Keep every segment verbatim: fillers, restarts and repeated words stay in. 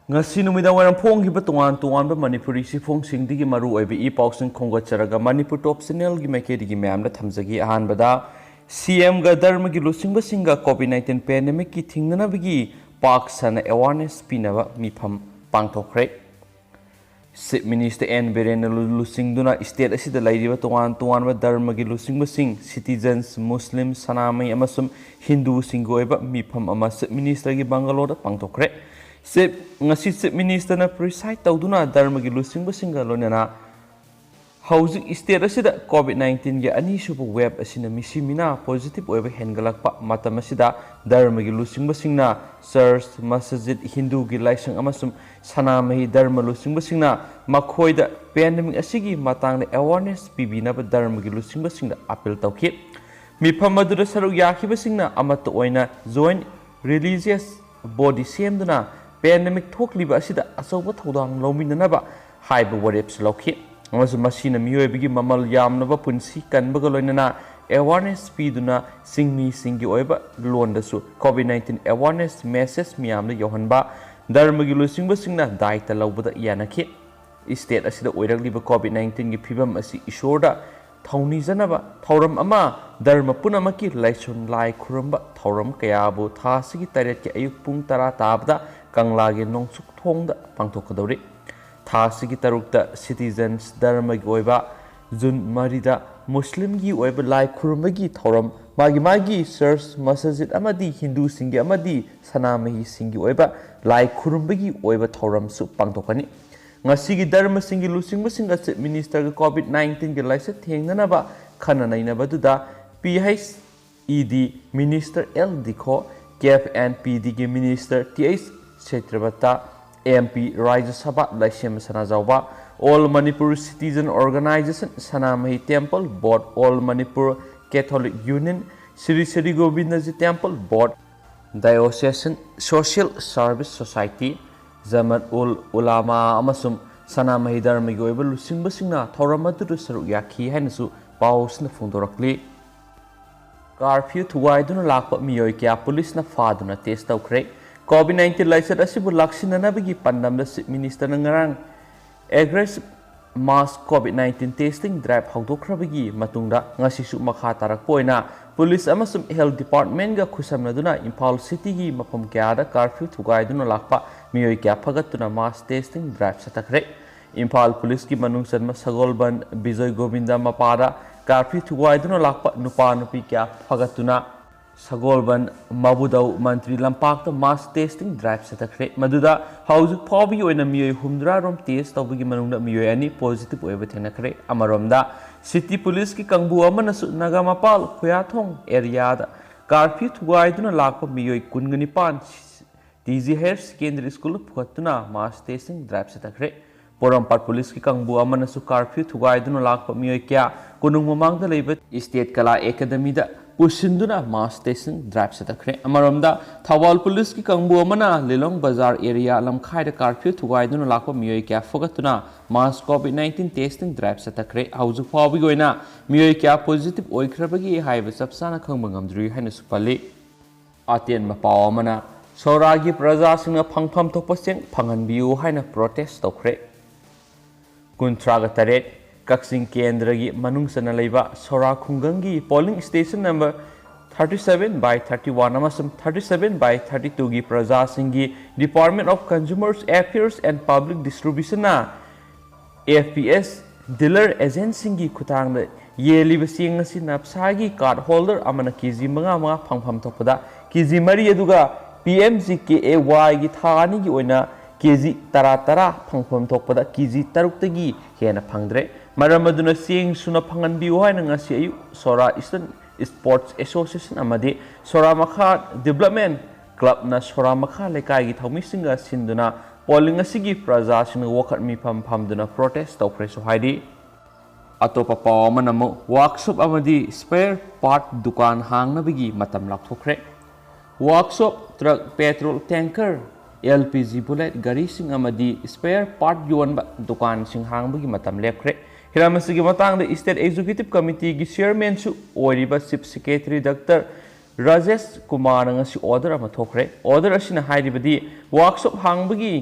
ꯉꯁꯤ ꯅꯨꯃꯤꯗꯥꯡ ꯋꯥꯏꯔꯝ ꯐꯣꯡꯈꯤꯕ ꯇꯣꯉꯥꯟ ꯇꯣꯉꯥꯟꯕ ꯃꯅꯤꯄꯨꯔꯤ ꯆꯦꯐꯣꯡꯁꯤꯡꯗꯒꯤ ꯃꯔꯨ ꯑꯣꯏꯕ ꯏ ꯄꯥꯎꯁꯤꯡ ꯈꯣꯝꯒꯠꯆꯔꯒ ꯃꯅꯤꯄꯨꯔ ꯇꯣꯞ ꯆꯦꯅꯦꯜꯒꯤ ꯃꯥꯏꯀꯩꯗꯒꯤ ꯃꯌꯥꯝꯗ ꯊꯝꯖꯒꯦ꯫ ꯑꯍꯥꯟꯕꯗ, ꯁꯤ ꯑꯦꯝꯒ ꯙꯔꯃꯒꯤ ꯂꯨꯆꯤꯡꯕꯁꯤꯡꯒ ꯀꯣꯚꯤꯗ ꯅꯥꯏꯟꯇꯤꯟ ꯄꯦꯟꯗꯦꯃꯤꯛꯀꯤ ꯊꯤꯡꯅꯅꯕꯒꯤ ꯄꯥꯛ ꯁꯟꯅ ꯑꯦꯋꯥꯔꯅꯦꯁ ꯄꯤꯅꯕ ꯃꯤꯐꯝ ꯄꯥꯡꯊꯣꯛꯈ꯭ꯔꯦ꯫ ꯆꯤꯐ ꯃꯤꯅꯤꯁꯇꯔ ꯑꯦꯟ ꯕꯤꯔꯦꯟꯅ ꯂꯨ-, ꯂꯨꯆꯤꯡꯗꯨꯅ ꯁ꯭ꯇꯦꯠ ꯑꯁꯤꯗ ꯂꯩꯔꯤꯕ ꯇꯣꯉꯥꯟ ꯇꯣꯉꯥꯟꯕ ꯙꯔꯃꯒꯤ ꯂꯨꯆꯤꯡꯕꯁꯤꯡ, ꯁꯤꯇꯤꯖꯟꯁ, ꯃꯨꯁꯂꯤꯝ, ꯁꯅꯥꯃꯍꯤ ꯑꯃꯁꯨꯡ ꯍꯤꯟꯗꯨꯁꯤꯡꯒꯤ ꯑꯣꯏꯕ ꯃꯤꯐꯝ ꯑꯃ ꯆꯤꯐ ꯃꯤꯅꯤꯁꯇꯔꯒꯤ ꯕꯪꯒꯂꯣꯗ ꯄꯥꯡꯊꯣꯛꯈ꯭ꯔꯦ꯫ ꯆꯤꯐ, ꯉꯁꯤ ꯆꯤꯐ ꯃꯤꯅꯤꯁꯇꯔꯅ ꯄ꯭ꯔꯤꯁꯥꯏꯗ ꯇꯧꯗꯨꯅ ꯙꯔꯃꯒꯤ ꯂꯨꯆꯤꯡꯕꯁꯤꯡꯒ ꯂꯣꯏꯅꯅ ꯍꯧꯖꯤꯛ ꯁ꯭ꯇꯦꯠ ꯑꯁꯤꯗ ꯀꯣꯚꯤꯗ ꯅꯥꯏꯟꯇꯤꯟꯒꯤ ꯑꯅꯤꯁꯨꯕ ꯋꯦꯕ ꯑꯁꯤꯅ ꯃꯤꯁꯤ ꯃꯤꯅꯥ ꯄꯣꯖꯤꯇꯤꯚ ꯑꯣꯏꯕ ꯍꯦꯟꯒꯠꯂꯛꯄ ꯃꯇꯝ ꯑꯁꯤꯗ ꯙꯔꯃꯒꯤ ꯂꯨꯆꯤꯡꯕꯁꯤꯡꯅ ꯆꯔꯆ, ꯃꯁꯖꯤꯗ, ꯍꯤꯟꯗꯨꯒꯤ ꯂꯥꯏꯁꯪ ꯑꯃꯁꯨꯡ ꯁꯅꯥꯃꯍꯤ ꯙꯔꯃ ꯂꯨꯆꯤꯡꯕꯁꯤꯡꯅ ꯃꯈꯣꯏꯗ ꯄꯦꯟꯗꯦꯃꯤꯛ ꯑꯁꯤꯒꯤ ꯃꯇꯥꯡꯗ ꯑꯦꯋꯥꯔꯅꯦꯁ ꯄꯤꯕꯤꯅꯕ ꯙꯔꯃꯒꯤ ꯂꯨꯆꯤꯡꯕꯁꯤꯡꯗ ꯑꯄꯤꯜ ꯇꯧꯈꯤ꯫ ꯃꯤꯐꯝ ꯑꯗꯨꯗ ꯁꯔꯨꯛ ꯌꯥꯈꯤꯕꯁꯤꯡꯅ ꯑꯃꯠꯇ ꯑꯣꯏꯅ ꯖꯣꯏꯟꯠ ꯔꯤꯂꯤꯖꯤꯌꯁ ꯕꯣꯗꯤ ꯁꯦꯝꯗꯨꯅ ꯄꯦꯟꯗꯦꯃꯤꯛ ꯊꯣꯛꯂꯤꯕ ꯑꯁꯤꯗ ꯑꯆꯧꯕ ꯊꯧꯗꯥꯡ ꯂꯧꯃꯤꯟꯅꯅꯕ ꯍꯥꯏꯕ ꯋꯥꯔꯦꯞꯁꯨ ꯂꯧꯈꯤ꯫ ꯑꯃꯁꯨꯡ ꯃꯁꯤꯅ ꯃꯤꯑꯣꯏꯕꯒꯤ ꯃꯃꯜ ꯌꯥꯝꯂꯕ ꯄꯨꯟꯁꯤ ꯀꯟꯕꯒ ꯂꯣꯏꯅꯅ ꯑꯦꯋꯥꯔꯅꯦꯁ ꯄꯤꯗꯨꯅ ꯆꯤꯡꯃꯤꯁꯤꯡꯒꯤ ꯑꯣꯏꯕ ꯂꯣꯟꯗꯁꯨ ꯀꯣꯚꯤꯗ ꯅꯥꯏꯟꯇꯤꯟ ꯑꯦꯋꯥꯔꯅꯦꯁ ꯃꯦꯁꯦꯖ ꯃꯤꯌꯥꯝꯗ ꯌꯧꯍꯟꯕ ꯙꯔꯃꯒꯤ ꯂꯨꯆꯤꯡꯕꯁꯤꯡꯅ ꯗꯥꯏꯇ ꯂꯧꯕꯗ ꯌꯥꯅꯈꯤ꯫ ꯁ꯭ꯇꯦꯠ ꯑꯁꯤꯗ ꯑꯣꯏꯔꯛꯂꯤꯕ ꯀꯣꯚꯤꯗ ꯅꯥꯏꯟꯇꯤꯟꯒꯤ ꯐꯤꯕꯝ ꯑꯁꯤ ꯏꯁꯣꯔꯗ ꯊꯧꯅꯤꯖꯅꯕ ꯊꯧꯔꯝ ꯑꯃ, ꯙꯔꯃ ꯄꯨꯝꯅꯃꯛꯀꯤ ꯂꯥꯏꯁꯣꯟ ꯂꯥꯏ ꯈꯨꯔꯨꯝꯕ ꯊꯧꯔꯝ ꯀꯌꯥꯕꯨ ꯊꯥ ꯑꯁꯤꯒꯤ ꯇꯔꯦꯠꯀꯤ ꯑꯌꯨꯛ ꯄꯨꯡ ꯇꯔꯥ ꯇꯥꯕꯗ ꯀꯪꯂꯥꯒꯤ ꯅꯣꯡꯆꯨꯞ ꯊꯣꯡꯗ ꯄꯥꯡꯊꯣꯛꯀꯗꯧꯔꯤ꯫ ꯊꯥ ꯑꯁꯤꯒꯤ ꯇꯔꯨꯛꯇ ꯁꯤꯇꯤꯖꯟꯁ ꯙꯔꯃꯒꯤ ꯑꯣꯏꯕ, ꯖꯨꯟ ꯃꯔꯤꯗ ꯃꯨꯁꯂꯤꯝꯒꯤ ꯑꯣꯏꯕ ꯂꯥꯏ ꯈꯨꯔꯨꯝꯕꯒꯤ ꯊꯧꯔꯝ, ꯃꯥꯒꯤ ꯃꯥꯒꯤ ꯆꯔꯆ, ꯃꯁꯖꯤꯗ ꯑꯃꯗꯤ ꯍꯤꯟꯗꯨꯁꯤꯡꯒꯤ ꯑꯃꯗꯤ ꯁꯅꯥꯃꯍꯤꯁꯤꯡꯒꯤ ꯑꯣꯏꯕ ꯂꯥꯏ ꯈꯨꯔꯨꯝꯕꯒꯤ ꯑꯣꯏꯕ ꯊꯧꯔꯝꯁꯨ ꯄꯥꯡꯊꯣꯛꯀꯅꯤ꯫ ꯉꯁꯤꯒꯤ ꯙꯔꯃꯁꯤꯡꯒꯤ ꯂꯨꯆꯤꯡꯕꯁꯤꯡꯒ ꯆꯤꯐ ꯃꯤꯅꯤꯁꯇꯔꯒ ꯀꯣꯚꯤꯗ ꯅꯥꯏꯟꯇꯤꯟꯒꯤ ꯂꯥꯏꯆꯠ ꯊꯦꯡꯅꯅꯕ ꯈꯟꯅ ꯅꯩꯅꯕꯗꯨꯗ P H E D minister L ꯗꯤꯈꯣ, ꯀꯦꯐ ꯑꯦꯟ ꯄꯤ ꯗꯤꯒꯤ ꯃꯤꯅꯤꯁꯇꯔ ꯇꯤ ꯑꯩꯆ ꯁꯦꯇ꯭ꯔꯕꯇ, ꯑꯦꯝ ꯄꯤ ꯔꯥꯖ꯭ꯌ ꯁꯚꯥ ꯂꯥꯏꯁꯦꯝꯕ ꯁꯅꯥꯖꯥꯎꯕ, all Manipur citizen organisation, Sanamahi temple board, all Manipur Catholic union, Shri Shri Govindaji temple board, diocesan social service society, Jamat ul Ulama ꯑꯃꯁꯨꯡ ꯁꯅꯥꯃꯍꯤ ꯙꯔꯃꯒꯤ ꯑꯣꯏꯕ ꯂꯨꯆꯤꯡꯕꯁꯤꯡꯅ ꯊꯧꯔꯝ ꯑꯗꯨꯗ ꯁꯔꯨꯛ ꯌꯥꯈꯤ ꯍꯥꯏꯅꯁꯨ ꯄꯥꯎꯁꯤꯡꯅ ꯐꯣꯡꯗꯣꯔꯛꯂꯤ꯫ ꯀꯥꯔꯐ꯭ꯌꯨ ꯊꯨꯒꯥꯏꯗꯨꯅ ꯂꯥꯛꯄ ꯃꯤꯑꯣꯏ ꯀꯌꯥ ꯄꯨꯂꯤꯁꯅ ꯐꯥꯗꯨꯅ ꯇꯦꯁ ꯇꯧꯈ꯭ꯔꯦ꯫ ꯀꯣꯚꯤꯗ ꯅꯥꯏꯟꯇꯤꯟ ꯂꯥꯏꯆꯠ ꯑꯁꯤꯕꯨ ꯂꯥꯛꯁꯤꯟꯅꯅꯕꯒꯤ ꯄꯥꯟꯗꯝꯗ Chief Minister ꯅ ꯉꯔꯥꯡ aggressive mass COVID nineteen testing drive ꯍꯧꯗꯣꯛꯈ꯭ꯔꯕꯒꯤ ꯃꯇꯨꯡꯗ ꯉꯁꯤꯁꯨ ꯃꯈꯥ ꯇꯥꯔꯛꯄ ꯑꯣꯏꯅ ꯄꯨꯂꯤꯁ ꯑꯃꯁꯨꯡ health department ꯒ ꯈꯨꯠꯁꯝꯅꯗꯨꯅ ꯏꯝꯐꯥꯜ city ꯒꯤ ꯃꯐꯝ ꯀꯌꯥꯗ curfew ꯊꯨꯒꯥꯏꯗꯨꯅ ꯂꯥꯛꯄ ꯃꯤꯑꯣꯏ ꯀꯌꯥ ꯐꯒꯠꯇꯨꯅ mass testing drive ꯆꯠꯊꯈ꯭ꯔꯦ꯫ ꯏꯝꯐꯥꯜ ꯄꯨꯂꯤꯁꯀꯤ ꯃꯅꯨꯡ ꯆꯟꯕ ꯁꯒꯣꯜꯕꯟ ꯕꯤꯖꯣꯏ ꯒꯣꯕꯤꯟꯗ ꯃꯄꯥꯗ curfew ꯊꯨꯒꯥꯏꯗꯨꯅ ꯂꯥꯛꯄ ꯅꯨꯄꯥ ꯅꯨꯄꯤ ꯀꯌꯥ ꯐꯒꯠꯇꯨꯅ ꯁꯒꯣꯜꯕꯟ ꯃꯕꯨꯗꯧ ꯃꯟꯇ꯭ꯔꯤ ꯂꯝꯄꯥꯛꯇ mass testing drive ꯆꯠꯊꯈ꯭ꯔꯦ꯫ ꯃꯗꯨꯗ ꯍꯧꯖꯤꯛ ꯐꯥꯎꯕꯒꯤ ꯑꯣꯏꯅ ꯃꯤꯑꯣꯏ ꯍꯨꯝꯗ꯭ꯔꯥ ꯔꯣꯝ test ꯇꯧꯕꯒꯤ ꯃꯅꯨꯡꯗ ꯃꯤꯑꯣꯏ ꯑꯅꯤ positive ꯑꯣꯏꯕ ꯊꯦꯡꯅꯈ꯭ꯔꯦ꯫ ꯑꯃꯔꯣꯝꯗ, city ꯄꯨꯂꯤꯁꯀꯤ ꯀꯥꯡꯕꯨ ꯑꯃꯅꯁꯨ ꯅꯒꯥꯃꯄꯥꯜ ꯈꯨꯌꯥꯊꯣꯡ area ꯗ curfew ꯊꯨꯒꯥꯏꯗꯨꯅ ꯂꯥꯛꯄ ꯃꯤꯑꯣꯏ ꯀꯨꯟꯒ ꯅꯤꯄꯥꯟ T G Higher Secondary School ꯗ ꯄꯨꯈꯠꯇꯨꯅ mass testing drive ꯆꯠꯊꯈ꯭ꯔꯦ꯫ ꯄꯣꯔꯣꯝꯄꯥꯠ ꯄꯨꯂꯤꯁꯀꯤ ꯀꯥꯡꯕꯨ ꯑꯃꯅꯁꯨ curfew ꯊꯨꯒꯥꯏꯗꯨꯅ ꯂꯥꯛꯄ ꯃꯤꯑꯣꯏ ꯀꯌꯥ ꯀꯣꯅꯨꯡ ꯃꯃꯥꯡꯗ ꯂꯩꯕ State Kala Academy ꯗ ꯄꯨꯁꯤꯟꯗꯨꯅ mass testing drive ꯆꯠꯊꯈ꯭ꯔꯦ꯫ ꯑꯃꯔꯣꯝꯗ, ꯊꯧꯕꯥꯜ ꯄꯨꯂꯤꯁꯀꯤ ꯀꯥꯡꯕꯨ ꯑꯃꯅ ꯂꯤꯂꯣꯡ ꯕꯖꯥꯔ area ꯂꯝꯈꯥꯏꯗ curfew ꯊꯨꯒꯥꯏꯗꯨꯅ ꯂꯥꯛꯄ ꯃꯤꯑꯣꯏ ꯀꯌꯥ ꯐꯒꯠꯇꯨꯅ mass COVID nineteen testing drive ꯆꯠꯊꯈ꯭ꯔꯦ꯫ ꯍꯧꯖꯤꯛ ꯐꯥꯎꯕꯒꯤ ꯑꯣꯏꯅ ꯃꯤꯑꯣꯏ ꯀꯌꯥ positive ꯑꯣꯏꯈ꯭ꯔꯕꯒꯦ ꯍꯥꯏꯕ ꯆꯞ ꯆꯥꯅ ꯈꯪꯕ ꯉꯝꯗ꯭ꯔꯤ ꯍꯥꯏꯅꯁꯨ ꯄꯜꯂꯤ꯫ ꯑꯇꯦꯟꯕ ꯄꯥꯎ ꯑꯃꯅ, ꯁꯣꯔꯥꯒꯤ ꯄ꯭ꯔꯖꯥꯁꯤꯡꯅ ꯐꯪꯐꯝ ꯊꯣꯛꯄ ꯆꯦꯡ ꯐꯪꯍꯟꯕꯤꯌꯨ ꯍꯥꯏꯅ protest ꯇꯧꯈ꯭ꯔꯦ꯫ ꯀꯨꯟꯊ꯭ꯔꯥꯒ ꯇꯔꯦꯠ, ꯀꯛꯆꯤꯡ ꯀꯦꯟꯗ꯭ꯔꯒꯤ ꯃꯅꯨꯡ ꯆꯟꯅ ꯂꯩꯕ ꯁꯣꯔꯥ ꯈꯨꯡꯒꯪꯒꯤ polling station number thirty seven by thirty one ꯑꯃꯁꯨꯡ thirty seven by thirty two ꯒꯤ ꯄ꯭ꯔꯖꯥꯁꯤꯡꯒꯤ Department of Consumers Affairs and Public Distribution ꯅ F P S dealer agent ꯁꯤꯡꯒꯤ ꯈꯨꯠꯊꯥꯡꯗ ꯌꯦꯜꯂꯤꯕ ꯆꯦꯡ ꯑꯁꯤ ꯅꯞꯁꯥꯒꯤ card holder ꯑꯃꯅ K G ꯃꯉꯥ ꯃꯉꯥ ꯐꯪꯐꯝ ꯊꯣꯛꯄꯗ K G ꯃꯔꯤ, ꯑꯗꯨꯒ P M G K A Y ꯒꯤ ꯊꯥ ꯑꯅꯤꯒꯤ ꯑꯣꯏꯅ K G ꯇꯔꯥ ꯇꯔꯥ ꯐꯪꯐꯝ ꯊꯣꯛꯄꯗ K G ꯇꯔꯨꯛꯇꯒꯤ ꯍꯦꯟꯅ ꯐꯪꯗ꯭ꯔꯦ꯫ ꯃꯔꯝ ꯑꯗꯨꯅ ꯆꯦꯡ ꯁꯨꯅ ꯐꯪꯍꯟꯕꯤꯌꯨ ꯍꯥꯏꯅ ꯉꯁꯤ ꯑꯌꯨꯛ ꯁꯣꯔꯥ Eastern Sports Association ꯑꯃꯗꯤ ꯁꯣꯔꯥ ꯃꯈꯥ Development Club ꯅ ꯁꯣꯔꯥ ꯃꯈꯥ ꯂꯩꯀꯥꯏꯒꯤ ꯊꯧꯃꯤꯁꯤꯡꯒ ꯁꯤꯟꯗꯨꯅ polling ꯑꯁꯤꯒꯤ ꯄ꯭ꯔꯖꯥꯁꯤꯡꯅ ꯋꯥꯈꯠ ꯃꯤꯐꯝ ꯐꯝꯗꯨꯅ protest ꯇꯧꯈ꯭ꯔꯦꯁꯨ ꯍꯥꯏꯔꯤ꯫ ꯑꯇꯣꯞꯄ ꯄꯥꯎ ꯑꯃꯅ ꯑꯃꯨꯛ, workshop ꯑꯃꯗꯤ spare part ꯗꯨꯀꯥꯟ ꯍꯥꯡꯅꯕꯒꯤ ꯃꯇꯝ ꯂꯥꯎꯊꯣꯛꯈ꯭ꯔꯦ꯫ Workshop, truck, petrol tanker, L P G bullet ꯒꯥꯔꯤꯁꯤꯡ ꯑꯃꯗꯤ spare part ꯌꯣꯟꯕ ꯗꯨꯀꯥꯟꯁꯤꯡ ꯍꯥꯡꯕꯒꯤ ꯃꯇꯝ ꯂꯦꯞꯈ꯭ꯔꯦ꯫ ꯍꯤꯔꯝ ꯑꯁꯤꯒꯤ ꯃꯇꯥꯡꯗ State Executive Committee ꯒꯤ chairman ꯁꯨ ꯑꯣꯏꯔꯤꯕ Chief Secretary Doctor ꯔꯥꯖꯦꯁ ꯀꯨꯃꯥꯔꯅ ꯉꯁꯤ ꯑꯣꯔꯗꯔ ꯑꯃ ꯊꯣꯛꯈ꯭ꯔꯦ꯫ ꯑꯣꯔꯗꯔ ꯑꯁꯤꯅ ꯍꯥꯏꯔꯤꯕꯗꯤ ꯋꯥꯔꯛꯁꯣꯞ ꯍꯥꯡꯕꯒꯤ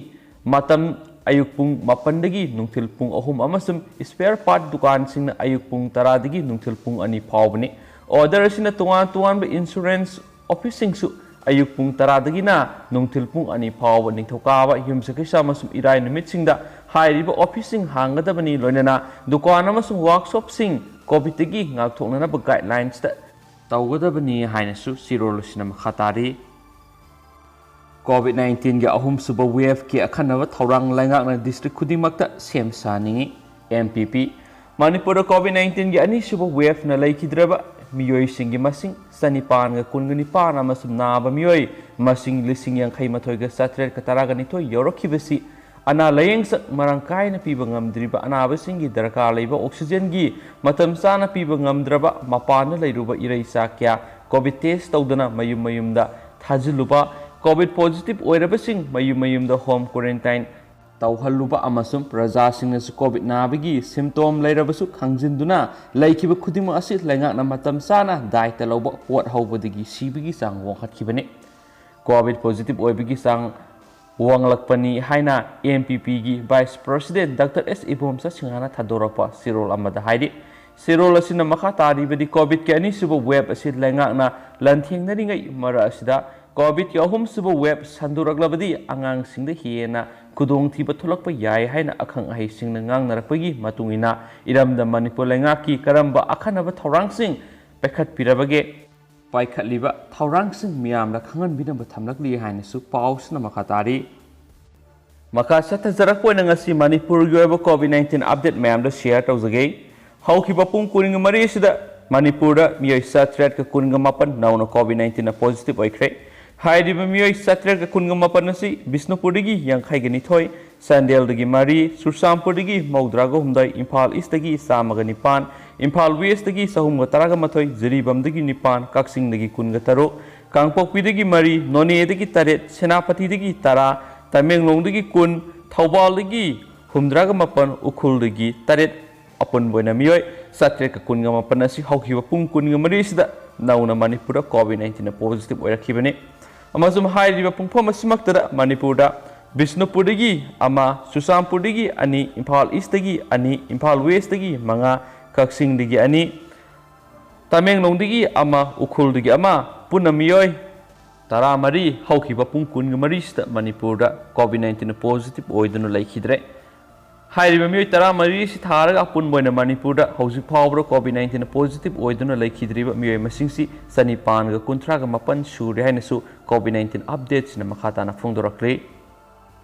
ꯃꯇꯝ ꯑꯌꯨꯛ ꯄꯨꯡ ꯃꯥꯄꯟꯗꯒꯤ ꯅꯨꯡꯊꯤꯜ ꯄꯨꯡ ꯑꯍꯨꯝ ꯑꯃꯁꯨꯡ ꯁ꯭ꯄꯦꯌꯔ ꯄꯥꯔꯠ ꯗꯨꯀꯥꯟꯁꯤꯡꯅ ꯑꯌꯨꯛ ꯄꯨꯡ ꯇꯔꯥꯗꯒꯤ ꯅꯨꯡꯊꯤꯜ ꯄꯨꯡ ꯑꯅꯤ ꯐꯥꯎꯕꯅꯤ꯫ ꯑꯣꯔꯗꯔ ꯑꯁꯤꯅ ꯇꯣꯉꯥꯟ ꯇꯣꯉꯥꯟꯕ ꯏꯟꯁꯨꯔꯦꯟꯁ ꯑꯣꯐꯤꯁꯁꯤꯡꯁꯨ ꯑꯌꯨꯛ ꯄꯨꯡ ꯇꯔꯥꯗꯒꯤꯅ ꯅꯨꯡꯊꯤꯜ ꯄꯨꯡ ꯑꯅꯤ ꯐꯥꯎꯕ ꯅꯤꯡꯊꯧꯀꯥꯕ, ꯌꯨꯝꯁꯀꯩꯁ ꯑꯃꯁꯨꯡ ꯏꯔꯥꯏ ꯅꯨꯃꯤꯠꯁꯤꯡꯗ ꯍꯥꯏꯔꯤꯕ ꯑꯣꯐꯤꯁꯁꯤꯡ ꯍꯥꯡꯒꯗꯕꯅꯤ, ꯂꯣꯏꯅꯅ ꯗꯨꯀꯥꯟ ꯑꯃꯁꯨꯡ ꯋꯥꯔꯛꯁꯣꯞꯁꯤꯡ ꯀꯣꯚꯤꯗꯇꯒꯤ ꯉꯥꯛꯊꯣꯛꯅꯅꯕ ꯒꯥꯏꯗꯂꯥꯏꯟꯁꯇ ꯇꯧꯒꯗꯕꯅꯤ ꯍꯥꯏꯅꯁꯨ ꯆꯦꯔꯣꯜ ꯑꯁꯤꯅ ꯃꯈꯥ ꯇꯥꯔꯤ꯫ ꯀꯣꯚꯤꯗ ꯅꯥꯏꯟꯇꯤꯟꯒꯤ ꯑꯍꯨꯝꯁꯨꯕ ꯋꯦꯚꯀꯤ ꯑꯈꯟꯅꯕ ꯊꯧꯔꯥꯡ ꯂꯩꯉꯥꯛꯅ ꯗꯤꯁꯇ꯭ꯔꯤꯛ ꯈꯨꯗꯤꯡꯃꯛꯇ ꯁꯦꯝ ꯁꯥꯍꯟꯅꯤꯡꯏ꯫ ꯑꯦꯝ ꯄꯤ ꯄꯤ꯫ ꯃꯅꯤꯄꯨꯔꯗ ꯀꯣꯚꯤꯗ ꯅꯥꯏꯟꯇꯤꯟꯒꯤ ꯑꯅꯤꯁꯨꯕ ꯋꯦꯚꯅ ꯂꯩꯈꯤꯗ꯭ꯔꯕ ꯃꯤꯑꯣꯏꯁꯤꯡꯒꯤ ꯃꯁꯤꯡ ꯆꯅꯤꯄꯥꯟꯒ ꯀꯨꯟꯒ ꯅꯤꯄꯥꯟ ꯑꯃꯁꯨꯡ ꯅꯥꯕ ꯃꯤꯑꯣꯏ ꯃꯁꯤꯡ ꯂꯤꯁꯤꯡ ꯌꯥꯡꯈꯩ ꯃꯥꯊꯣꯏꯒ ꯆꯥꯇ꯭ꯔꯦꯠꯀ ꯇꯔꯥꯒ ꯅꯤꯊꯣꯏ ꯌꯧꯔꯛꯈꯤꯕꯁꯤ ꯑꯅꯥ ꯂꯥꯌꯦꯡꯁꯪ ꯃꯔꯥꯡ ꯀꯥꯏꯅ ꯄꯤꯕ ꯉꯝꯗ꯭ꯔꯤꯕ, ꯑꯅꯥꯕꯁꯤꯡꯒꯤ ꯗꯔꯀꯥꯔ ꯂꯩꯕ ꯑꯣꯛꯁꯤꯖꯦꯟꯒꯤ ꯃꯇꯝ ꯆꯥꯅ ꯄꯤꯕ ꯉꯝꯗ꯭ꯔꯕ, ꯃꯄꯥꯟꯗ ꯂꯩꯔꯨꯕ ꯏꯔꯩꯆꯥ ꯀꯌꯥ ꯀꯣꯚꯤꯗ ꯇꯦꯁ ꯇꯧꯗꯅ ꯃꯌꯨꯝ ꯃꯌꯨꯝꯗ ꯊꯥꯖꯤꯜꯂꯨꯕ, ꯀꯣꯚꯤꯗ ꯄꯣꯖꯤꯇꯤꯚ ꯑꯣꯏꯔꯕꯁꯤꯡ ꯃꯌꯨꯝ ꯃꯌꯨꯝꯗ ꯍꯣꯝ ꯀ꯭ꯋꯥꯔꯦꯟꯇꯥꯏꯟ ꯇꯧꯍꯜꯂꯨꯕ ꯑꯃꯁꯨꯡ ꯄ꯭ꯔꯖꯥꯁꯤꯡꯅꯁꯨ ꯀꯣꯚꯤꯗ ꯅꯥꯕꯒꯤ ꯁꯤꯝꯇꯣꯝ ꯂꯩꯔꯕꯁꯨ ꯈꯪꯖꯤꯟꯗꯨꯅ ꯂꯩꯈꯤꯕ ꯈꯨꯗꯤꯡꯃꯛ ꯑꯁꯤ ꯂꯩꯉꯥꯛꯅ ꯃꯇꯝ ꯆꯥꯅ ꯗꯥꯏꯇ ꯂꯧꯕ, ꯄꯣꯠ ꯍꯧꯕꯗꯒꯤ ꯁꯤꯕꯒꯤ ꯆꯥꯡ ꯋꯥꯡꯈꯠꯈꯤꯕꯅꯤ꯫ ꯀꯣꯚꯤꯗ ꯄꯣꯖꯤꯇꯤꯚ ꯑꯣꯏꯕꯒꯤ ꯆꯥꯡ ꯋꯥꯡꯂꯛꯄꯅꯤ ꯍꯥꯏꯅ ꯑꯦꯝ ꯄꯤ ꯄꯤꯒꯤ ꯚꯥꯏꯁ ꯄ꯭ꯔꯁꯤꯗꯦꯟ ꯗꯥꯛꯇꯔ ꯑꯦꯁ ꯏꯕꯣꯝꯆꯥ ꯁꯤꯡꯍꯅ ꯊꯥꯗꯣꯔꯛꯄ ꯆꯦꯔꯣꯜ ꯑꯃꯗ ꯍꯥꯏꯔꯤ꯫ ꯆꯦꯔꯣꯜ ꯑꯁꯤꯅ ꯃꯈꯥ ꯇꯥꯔꯤꯕꯗꯤ ꯀꯣꯚꯤꯗꯀꯤ ꯑꯅꯤꯁꯨꯕ ꯋꯦꯕ ꯑꯁꯤ ꯂꯩꯉꯥꯛꯅ ꯂꯥꯟꯊꯦꯡꯅꯔꯤꯉꯩ ꯃꯔꯛ ꯑꯁꯤꯗ ꯀꯣꯚꯤꯗꯀꯤ ꯑꯍꯨꯝꯁꯨꯕ ꯋꯦꯕ ꯁꯟꯗꯣꯔꯛꯂꯕꯗꯤ ꯑꯉꯥꯡꯁꯤꯡꯗ ꯍꯦꯟꯅ ꯈꯨꯗꯣꯡꯊꯤꯕ ꯊꯣꯛꯂꯛꯄ ꯌꯥꯏ ꯍꯥꯏꯅ ꯑꯈꯪ ꯑꯍꯩꯁꯤꯡꯅ ꯉꯥꯡꯅꯔꯛꯄꯒꯤ ꯃꯇꯨꯡ ꯏꯟꯅ ꯏꯔꯝꯗꯝ ꯃꯅꯤꯄꯨꯔ ꯂꯩꯉꯥꯛꯀꯤ ꯀꯔꯝꯕ ꯑꯈꯟꯅꯕ ꯊꯧꯔꯥꯡꯁꯤꯡ ꯄꯥꯏꯈꯠꯄꯤꯔꯕꯒꯦ? ꯄꯥꯏꯈꯠꯂꯤꯕ ꯊꯧꯔꯥꯡꯁꯤꯡ ꯃꯤꯌꯥꯝꯗ ꯈꯪꯍꯟꯕꯤꯅꯕ ꯊꯝꯂꯛꯂꯤ ꯍꯥꯏꯅꯁꯨ ꯄꯥꯎꯁꯤꯅ ꯃꯈꯥ ꯇꯥꯔꯤ꯫ ꯃꯈꯥ ꯆꯠꯊꯖꯔꯛꯄ ꯑꯣꯏꯅ ꯉꯁꯤ ꯃꯅꯤꯄꯨꯔꯒꯤ ꯑꯣꯏꯕ ꯀꯣꯚꯤꯗ ꯅꯥꯏꯟꯇꯤꯟ ꯑꯞꯗꯦꯠ ꯃꯌꯥꯝꯗ ꯁꯤꯌꯔ ꯇꯧꯖꯒꯦ꯫ ꯍꯧꯈꯤꯕ ꯄꯨꯡ ꯀꯨꯟꯒ ꯃꯔꯤ ꯑꯁꯤꯗ ꯃꯅꯤꯄꯨꯔꯗ ꯃꯤꯑꯣꯏ ꯆꯥꯇ꯭ꯔꯦꯠꯀ ꯀꯨꯟꯒ ꯃꯥꯄꯟ ꯅꯧꯅ ꯀꯣꯚꯤꯗ ꯅꯥꯏꯟꯇꯤꯟꯅ ꯄꯣꯖꯤꯇꯤꯚ ꯑꯣꯏꯈ꯭ꯔꯦ꯫ ꯍꯥꯏꯔꯤꯕ ꯃꯤꯑꯣꯏ ꯆꯥꯇ꯭ꯔꯦꯠꯀ ꯀꯨꯟꯒ ꯃꯥꯄꯟ ꯑꯁꯤ ꯕꯤꯁꯅꯨꯄꯨꯔꯗꯒꯤ ꯌꯥꯡꯈꯩꯒ ꯅꯤꯊꯣꯏ, ꯆꯥꯟꯗꯦꯜꯗꯒꯤ ꯃꯔꯤ, ꯆꯨꯔꯆꯥꯟꯄꯨꯔꯗꯒꯤ ꯃꯧꯗ꯭ꯔꯥꯒ ꯍꯨꯝꯗꯣꯏ, ꯏꯝꯐꯥꯜ ꯏꯁꯇꯒꯤ ꯆꯥꯝꯃꯒ ꯅꯤꯄꯥꯟ, ꯏꯝꯐꯥꯜ ꯋꯦꯁꯇꯒꯤ ꯆꯍꯨꯝꯒ ꯇꯔꯥꯒ ꯃꯥꯊꯣꯏ, ꯖꯤꯔꯤꯕꯥꯝꯗꯒꯤ ꯅꯤꯄꯥꯟ, ꯀꯛꯆꯤꯡꯗꯒꯤ ꯀꯨꯟꯒ ꯇꯔꯨꯛ, ꯀꯥꯡꯄꯣꯛꯄꯤꯗꯒꯤ ꯃꯔꯤ, ꯅꯣꯅꯦꯗꯒꯤ ꯇꯔꯦꯠ, ꯁꯦꯅꯥꯄꯇꯤꯗꯒꯤ ꯇꯔꯥ, ꯇꯃꯦꯡꯂꯣꯡꯗꯒꯤ ꯀꯨꯟ, ꯊꯧꯕꯥꯜꯗꯒꯤ ꯍꯨꯝꯗ꯭ꯔꯥꯒ ꯃꯥꯄꯟ, ꯎꯈ꯭ꯔꯨꯜꯗꯒꯤ ꯇꯔꯦꯠ, ꯑꯄꯨꯟꯕ ꯑꯣꯏꯅ ꯃꯤꯑꯣꯏ ꯆꯥꯇ꯭ꯔꯦꯠꯀ ꯀꯨꯟꯒ ꯃꯥꯄꯟ ꯑꯁꯤ ꯍꯧꯈꯤꯕ ꯄꯨꯡ ꯀꯨꯟꯒ ꯃꯔꯤ ꯑꯁꯤꯗ ꯅꯧꯅ ꯃꯅꯤꯄꯨꯔꯗ ꯀꯣꯚꯤꯗ ꯅꯥꯏꯟꯇꯤꯟꯅ ꯄꯣꯖꯤꯇꯤꯚ ꯑꯣꯏꯔꯛꯈꯤꯕꯅꯤ꯫ ꯑꯃꯁꯨꯡ ꯍꯥꯏꯔꯤꯕ ꯄꯨꯡꯐꯝ ꯑꯁꯤꯃꯛꯇꯗ ꯃꯅꯤꯄꯨꯔꯗ ꯕꯤꯁꯅꯨꯄꯨꯔꯗꯒꯤ ꯑꯃ, ꯆꯨꯔꯆꯥꯟꯄꯨꯔꯗꯒꯤ ꯑꯅꯤ, ꯏꯝꯐꯥꯜ ꯏꯁꯇꯒꯤ ꯑꯅꯤ, ꯏꯝꯐꯥꯜ ꯋꯦꯁꯇꯒꯤ ꯃꯉꯥ, ꯀꯛꯆꯤꯡꯗꯒꯤ ꯑꯅꯤ, ꯇꯃꯦꯡꯂꯣꯡꯗꯒꯤ ꯑꯃ, ꯎꯈ꯭ꯔꯨꯜꯗꯒꯤ ꯑꯃ, ꯄꯨꯟꯅ ꯃꯤꯑꯣꯏ ꯇꯔꯥꯃꯔꯤ ꯍꯧꯈꯤꯕ ꯄꯨꯡ ꯀꯨꯟꯒ ꯃꯔꯤꯁꯤꯗ ꯃꯅꯤꯄꯨꯔꯗ ꯀꯣꯚꯤꯗ ꯅꯥꯏꯟꯇꯤꯟ ꯄꯣꯖꯤꯇꯤꯚ ꯑꯣꯏꯗꯨꯅ ꯂꯩꯈꯤꯗ꯭ꯔꯦ꯫ ꯍꯥꯏꯔꯤꯕ ꯃꯤꯑꯣꯏ ꯇꯔꯥꯃꯔꯤ ꯑꯁꯤ ꯊꯥꯔꯒ ꯑꯄꯨꯟꯕ ꯑꯣꯏꯅ ꯃꯅꯤꯄꯨꯔꯗ ꯍꯧꯖꯤꯛ ꯐꯥꯎꯕꯗ ꯀꯣꯚꯤꯗ ꯅꯥꯏꯟꯇꯤꯟ ꯄꯣꯖꯤꯇꯤꯚ ꯑꯣꯏꯗꯨꯅ ꯂꯩꯈꯤꯗ꯭ꯔꯤꯕ ꯃꯤꯑꯣꯏ ꯃꯁꯤꯡꯁꯤ ꯆꯅꯤꯄꯥꯟꯒ ꯀꯨꯟꯊ꯭ꯔꯥꯒ ꯃꯥꯄꯟ ꯁꯨꯔꯦ ꯍꯥꯏꯅꯁꯨ ꯀꯣꯚꯤꯗ ꯅꯥꯏꯟꯇꯤꯟ ꯑꯞꯗꯦꯠꯁꯤꯅ ꯃꯈꯥ ꯇꯥꯅ ꯐꯣꯡꯗꯣꯔꯛꯂꯤ꯫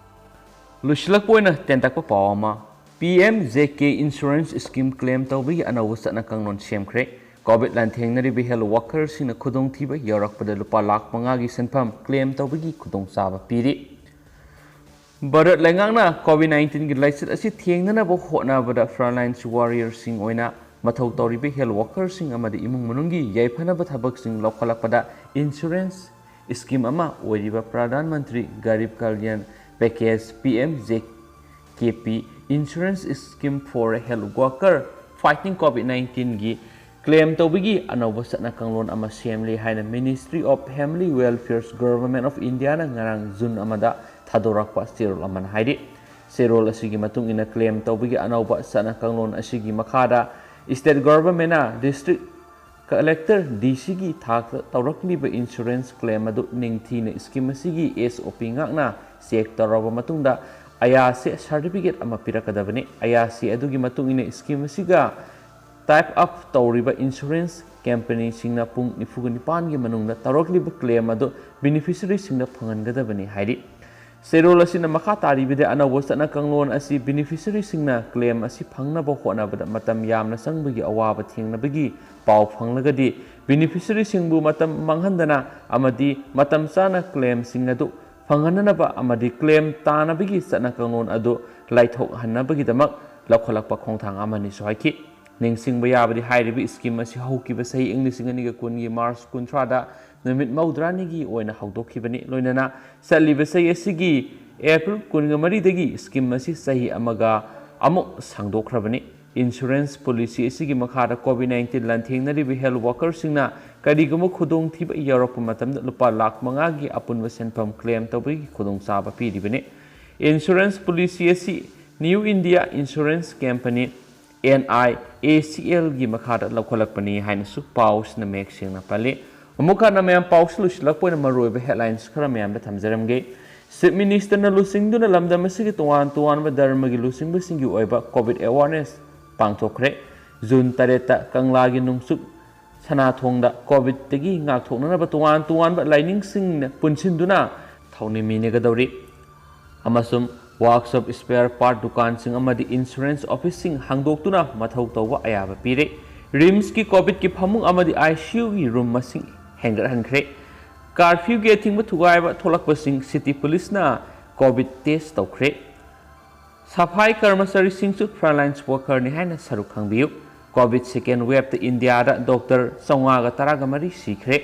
ꯂꯣꯏꯁꯤꯜꯂꯛꯄ ꯑꯣꯏꯅ ꯇꯦꯟꯇꯛꯄ ꯄꯥꯎ ꯑꯃ, ꯄꯤ ꯑꯦꯝ ꯖꯦ ꯀꯦ ꯏꯟꯁꯨꯔꯦꯟꯁ ꯁ꯭ꯀꯤꯝ ꯀ꯭ꯂꯦꯝ ꯇꯧꯕꯒꯤ ꯑꯅꯧꯕ ꯆꯠꯅ ꯀꯥꯡꯂꯣꯟ ꯁꯦꯝꯈ꯭ꯔꯦ꯫ ꯀꯣꯚꯤꯗ ꯂꯥꯟꯊꯦꯡꯅꯔꯤꯕ ꯍꯦꯜꯊ ꯋꯥꯀꯔꯁꯤꯡꯅ ꯈꯨꯗꯣꯡꯊꯤꯕ ꯌꯧꯔꯛꯄꯗ ꯂꯨꯄꯥ ꯂꯥꯈ ꯃꯉꯥꯒꯤ ꯁꯦꯟꯐꯝ ꯀ꯭ꯂꯦꯝ ꯇꯧꯕꯒꯤ ꯈꯨꯗꯣꯡꯆꯥꯕ ꯄꯤꯔꯤ꯫ ꯚꯥꯔꯠ ꯂꯩꯉꯥꯛꯅ ꯀꯣꯚꯤꯗ ꯅꯥꯏꯟꯇꯤꯟꯒꯤ ꯂꯥꯏꯆꯠ ꯑꯁꯤ ꯊꯦꯡꯅꯅꯕ ꯍꯣꯠꯅꯕꯗ ꯐ꯭ꯔꯟꯂꯥꯏꯟ ꯋꯥꯔꯤꯌꯔꯁꯤꯡ ꯑꯣꯏꯅ ꯃꯊꯧ ꯇꯧꯔꯤꯕ ꯍꯦꯜꯊ ꯋꯥꯀꯔꯁꯤꯡ ꯑꯃꯗꯤ ꯏꯃꯨꯡ ꯃꯅꯨꯡꯒꯤ ꯌꯥꯏꯐꯅꯕ ꯊꯕꯛꯁꯤꯡ ꯂꯧꯈꯠꯂꯛꯄꯗ ꯏꯟꯁꯨꯔꯦꯟꯁ ꯁ꯭ꯀꯤꯝ ꯑꯃ ꯑꯣꯏꯔꯤꯕ Pradhan Mantri Garib Kalyan package, P M J K P, Insurance Scheme for Health Worker Fighting COVID nineteen ꯒꯤ ꯀ꯭ꯂꯦꯝ ꯇꯧꯕꯒꯤ ꯑꯅꯧꯕ ꯆꯠꯅ ꯀꯥꯡꯂꯣꯟ ꯑꯃ ꯁꯦꯝꯂꯤ ꯍꯥꯏꯅ Ministry of Family Welfare, Government of India ꯅ ꯉꯔꯥꯡ ꯖꯨꯟ ꯑꯃꯗ ꯊꯥꯗꯣꯔꯛꯄ ꯆꯦꯔꯣꯜ ꯑꯃꯅ ꯍꯥꯏꯔꯤ꯫ ꯆꯦꯔꯣꯜ ꯑꯁꯤꯒꯤ ꯃꯇꯨꯡ ꯏꯟꯅ ꯀ꯭ꯂꯦꯝ ꯇꯧꯕꯒꯤ ꯑꯅꯧꯕ ꯆꯠꯅ ꯀꯥꯡꯂꯣꯟ ꯑꯁꯤꯒꯤ ꯃꯈꯥꯗ state government ꯅ district collector, D C ꯒꯤ ꯊꯥꯛꯇ ꯇꯧꯔꯛꯂꯤꯕ ꯏꯟꯁꯨꯔꯦꯟꯁ ꯀ꯭ꯂꯦꯝ ꯑꯗꯨ ꯅꯤꯡꯊꯤꯅ ꯁ꯭ꯀꯤꯝ ꯑꯁꯤꯒꯤ S O P ꯉꯥꯛꯅ ꯆꯦꯛ ꯇꯧꯔꯕ ꯃꯇꯨꯡꯗ ꯑꯌꯥꯁꯦ ꯁꯥꯔꯇꯤꯐꯤꯀꯦꯠ ꯑꯃ ꯄꯤꯔꯛꯀꯗꯕꯅꯤ꯫ ꯑꯌꯥꯁꯦ ꯑꯗꯨꯒꯤ ꯃꯇꯨꯡ ꯏꯟꯅ ꯁ꯭ꯀꯤꯝ ꯑꯁꯤꯒ ꯇꯥꯏꯞ ꯑꯞ ꯇꯧꯔꯤꯕ ꯏꯟꯁꯨꯔꯦꯟꯁ ꯀꯝꯄꯅꯤꯁꯤꯡꯅ ꯄꯨꯡ ꯅꯤꯐꯨꯒ ꯅꯤꯄꯥꯟꯒꯤ ꯃꯅꯨꯡꯗ ꯇꯧꯔꯛꯂꯤꯕ ꯀ꯭ꯂꯦꯝ ꯑꯗꯨ ꯕꯦꯅꯤꯐꯤꯁꯔꯤꯁꯤꯡꯗ ꯐꯪꯍꯟꯒꯗꯕꯅꯤ ꯍꯥꯏꯔꯤ꯫ ꯆꯦꯔꯣꯜ ꯑꯁꯤꯅ ꯃꯈꯥ ꯇꯥꯔꯤꯕꯗꯤ, ꯑꯅꯧꯕ ꯆꯠꯅ ꯀꯥꯡꯂꯣꯟ ꯑꯁꯤ ꯕꯦꯅꯤꯐꯤꯁꯔꯤꯁꯤꯡꯅ ꯀ꯭ꯂꯦꯝ ꯑꯁꯤ ꯐꯪꯅꯕ ꯍꯣꯠꯅꯕꯗ ꯃꯇꯝ ꯌꯥꯝꯅ ꯆꯪꯕꯒꯤ ꯑꯋꯥꯕ ꯊꯦꯡꯅꯕꯒꯤ ꯄꯥꯎ ꯐꯪꯂꯒꯗꯤ, ꯕꯦꯅꯤꯐꯤꯁꯔꯤꯁꯤꯡꯕꯨ ꯃꯇꯝ ꯃꯥꯡꯍꯟꯗꯅ ꯑꯃꯗꯤ ꯃꯇꯝ ꯆꯥꯅ ꯀ꯭ꯂꯦꯝꯁꯤꯡ ꯑꯗꯨ ꯐꯪꯍꯟꯅꯅꯕ ꯑꯃꯗꯤ ꯀ꯭ꯂꯦꯝ ꯇꯥꯅꯕꯒꯤ ꯆꯠꯅ ꯀꯥꯡꯂꯣꯟ ꯑꯗꯨ ꯂꯥꯏꯊꯣꯛꯍꯟꯅꯕꯒꯤꯗꯃꯛ ꯂꯧꯈꯠꯂꯛꯄ ꯈꯣꯡꯊꯥꯡ ꯑꯃꯅꯤꯁꯨ ꯍꯥꯏꯈꯤ꯫ ꯅꯤꯡꯁꯤꯡꯕ ꯌꯥꯕꯗꯤ, ꯍꯥꯏꯔꯤꯕ ꯁ꯭ꯀꯤꯝ ꯑꯁꯤ ꯍꯧꯈꯤꯕ ꯆꯍꯤ ꯏꯪ ꯂꯤꯁꯤꯡ ꯑꯅꯤꯒ ꯀꯨꯟꯒꯤ ꯃꯥꯔꯆ ꯀꯨꯟꯊ꯭ꯔꯥꯗ ꯅꯨꯃꯤꯠ ꯃꯧꯗ꯭ꯔꯥꯅꯤꯒꯤ ꯑꯣꯏꯅ ꯍꯧꯗꯣꯛꯈꯤꯕꯅꯤ꯫ ꯂꯣꯏꯅꯅ ꯆꯠꯂꯤꯕ ꯆꯍꯤ ꯑꯁꯤꯒꯤ ꯑꯦꯄ꯭ꯔꯤꯜ ꯀꯨꯟꯒ ꯃꯔꯤꯗꯒꯤ ꯁ꯭ꯀꯤꯝ ꯑꯁꯤ ꯆꯍꯤ ꯑꯃꯒ ꯑꯃꯨꯛ ꯁꯥꯡꯗꯣꯛꯈ꯭ꯔꯕꯅꯤ꯫ ꯏꯟꯁꯨꯔꯦꯟꯁ ꯄꯣꯂꯤꯁꯤ ꯑꯁꯤꯒꯤ ꯃꯈꯥꯗ ꯀꯣꯚꯤꯗ ꯅꯥꯏꯟꯇꯤꯟ ꯂꯥꯟꯊꯦꯡꯅꯔꯤꯕ ꯍꯦꯜꯊ ꯋꯥꯀꯔꯁꯤꯡꯅ ꯀꯔꯤꯒꯨꯝꯕ ꯈꯨꯗꯣꯡꯊꯤꯕ ꯌꯥꯎꯔꯛꯄ ꯃꯇꯝꯗ ꯂꯨꯄꯥ ꯂꯥꯈ ꯃꯉꯥꯒꯤ ꯑꯄꯨꯟꯕ ꯁꯦꯟꯐꯝ claim ꯇꯧꯕꯒꯤ ꯈꯨꯗꯣꯡꯆꯥꯕ ꯄꯤꯔꯤꯕꯅꯤ꯫ Insurance policy ꯑꯁꯤ New India Insurance Company, N I A C L ꯒꯤ ꯃꯈꯥꯗ ꯂꯧꯈꯠꯂꯛꯄꯅꯤ ꯍꯥꯏꯅꯁꯨ ꯄꯥꯎꯁꯤꯅ ꯃꯌꯦꯛ ꯁꯦꯡꯅ ꯄꯜꯂꯤ꯫ ꯑꯃꯨꯛ ꯍꯟꯅ ꯃꯌꯥꯝ, ꯄꯥꯎꯁꯤ ꯂꯣꯏꯁꯤꯜꯂꯛꯄ ꯑꯣꯏꯅ ꯃꯔꯨꯑꯣꯏꯕ headlines ꯈꯔ ꯃꯌꯥꯝꯗ ꯊꯝꯖꯔꯝꯒꯦ꯫ Chief Minister ꯅ ꯂꯨꯆꯤꯡꯗꯨꯅ ꯂꯝꯗꯝ ꯑꯁꯤꯒꯤ ꯇꯣꯉꯥꯟ ꯇꯣꯉꯥꯟꯕ ꯙꯔꯃꯒꯤ ꯂꯨꯆꯤꯡꯕꯁꯤꯡꯒꯤ ꯑꯣꯏꯕ COVID awareness ꯄꯥꯡꯊꯣꯛꯈ꯭ꯔꯦ꯫ June ꯇꯔꯦꯠꯇ ꯀꯪꯂꯥꯒꯤ ꯅꯣꯡꯆꯨꯞ ꯁꯅꯥꯊꯣꯡꯗ COVID ꯇꯒꯤ ꯉꯥꯛꯊꯣꯛꯅꯅꯕ ꯇꯣꯉꯥꯟ ꯇꯣꯉꯥꯟꯕ ꯂꯥꯏꯅꯤꯡꯁꯤꯡꯅ ꯄꯨꯟꯁꯤꯟꯗꯨꯅ ꯊꯧꯅꯤꯃꯤꯅꯒꯗꯧꯔꯤ꯫ ꯑꯃꯁꯨꯡ workshop, spare part ꯗꯨꯀꯥꯟꯁꯤꯡ ꯑꯃꯗꯤ insurance office ꯁꯤꯡ ꯍꯥꯡꯗꯣꯛꯇꯨꯅ ꯃꯊꯧ ꯇꯧꯕ ꯑꯌꯥꯕ ꯄꯤꯔꯦ꯫ RIMS ꯀꯤ COVID ꯀꯤ ꯐꯃꯨꯡ ꯑꯃꯗꯤ ICU ꯒꯤ room ꯃꯁꯤꯡ ꯍꯦꯟꯒꯠꯍꯟꯈ꯭ꯔꯦ꯫ Curfew ꯒꯤ ꯑꯊꯤꯡꯕ ꯊꯨꯒꯥꯏꯕ ꯊꯣꯛꯂꯛꯄꯁꯤꯡ city police ꯅ COVID test ꯇꯧꯈ꯭ꯔꯦ꯫ ꯁꯐꯥꯏ ꯀꯔꯃꯆꯥꯔꯤꯁꯤꯡꯁꯨ frontline worker ꯅꯤ ꯍꯥꯏꯅ ꯁꯔꯨꯛ ꯈꯪꯕꯤꯌꯨ꯫ COVID second wave ꯇ ꯏꯟꯗꯤꯌꯥꯗ doctor ꯆꯥꯝꯃꯉꯥꯒ ꯇꯔꯥꯒ ꯃꯔꯤ ꯁꯤꯈ꯭ꯔꯦ꯫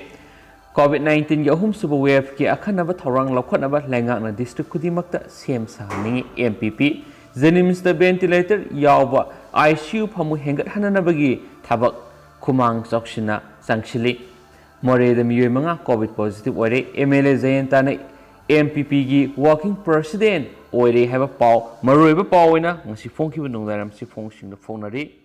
COVID nineteen ꯒꯤ ꯑꯍꯨꯝꯁꯨꯕ wave ꯀꯤ ꯑꯈꯟꯅꯕ ꯊꯧꯔꯥꯡ ꯂꯧꯈꯠꯅꯕ ꯂꯩꯉꯥꯛꯅ district ꯈꯨꯗꯤꯡꯃꯛꯇ ꯁꯦꯝ ꯁꯥꯍꯟꯅꯤꯡꯏ꯫ M P P JNIMS ꯇ ventilator ꯌꯥꯎꯕ ICU ꯐꯃꯨꯡ ꯍꯦꯟꯒꯠꯍꯟꯅꯅꯕꯒꯤ ꯊꯕꯛ ꯈꯨꯃꯥꯡ ꯆꯥꯎꯁꯤꯟꯅ ꯆꯪꯁꯤꯜꯂꯤ꯫ ꯃꯣꯔꯦꯗ ꯃꯤꯑꯣꯏ ꯃꯉꯥ COVID positive ꯑꯣꯏꯔꯦ꯫ MLA ꯖꯌꯟꯇꯅ MPP ꯒꯤ working president ꯑꯣꯏꯔꯦ ꯍꯥꯏꯕ ꯄꯥꯎ, ꯃꯔꯨꯑꯣꯏꯕ ꯄꯥꯎ ꯑꯣꯏꯅ ꯉꯁꯤ ꯐꯣꯡꯈꯤꯕ ꯅꯨꯡꯗꯥꯡꯋꯥꯏꯔꯝ ꯁꯤ ꯐꯣꯡꯁꯤꯡꯗ ꯐꯣꯡꯅꯔꯤ꯫